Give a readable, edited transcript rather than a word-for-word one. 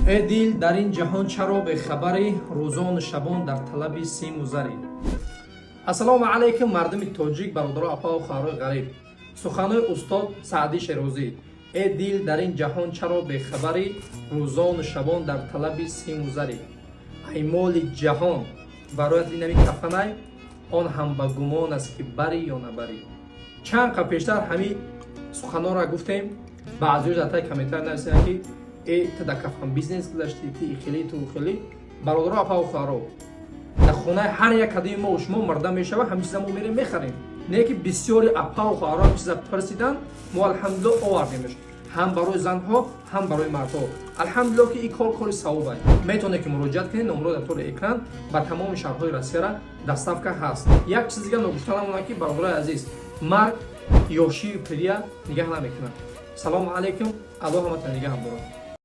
Э дил, дар ин ҷаҳон чаро бехабарӣ, рӯзону шабон дар талаби симу зарӣ? Ассалому алайкум, мардуми тоҷик, бародаро, апаву хоҳарои ғариб. Суханҳои устод Саъдӣ Шерозӣ: «Э дил, дар ин ҷаҳон чаро бехабарӣ, рӯзону шабон дар талаби симу зарӣ? Ай моли ҷаҳон бароят инами кафанай, он ҳам ба гумон аст, ки барӣ ё набарӣ». Чанд қад пештар ҳамин суханҳоро гуфтем, баъзеҳо дар таи комментар нависанд, ки э, ту дар кафан бизнес гузаштӣ, ти хеле, ту хеле. Бародаро, апаву хоҳаро, дар хонаи ҳар як кадоми мо шумо мурда мешава, ҳамин чиза мо мерем, мехарем. Не ки бисёри апаву хоҳаро ҳамин чиза пурсидан, мо, алҳамдулилло, овардемш, ҳам барои занҳо, ҳам барои мардҳо. Алҳамдулилло, ки ин кор кори савобай. Метавонед, ки муроҷиат кунед, номро дар тори экран. Ба тамоми шаҳрҳои Россияра доставка ҳаст. Як чиз дига ногуфта намонад, ки, бародарои азиз, марг ёшию пирия нигаҳ намекунад. Салому алайкум, Аллоҳ ҳаматон нигаҳам дорад.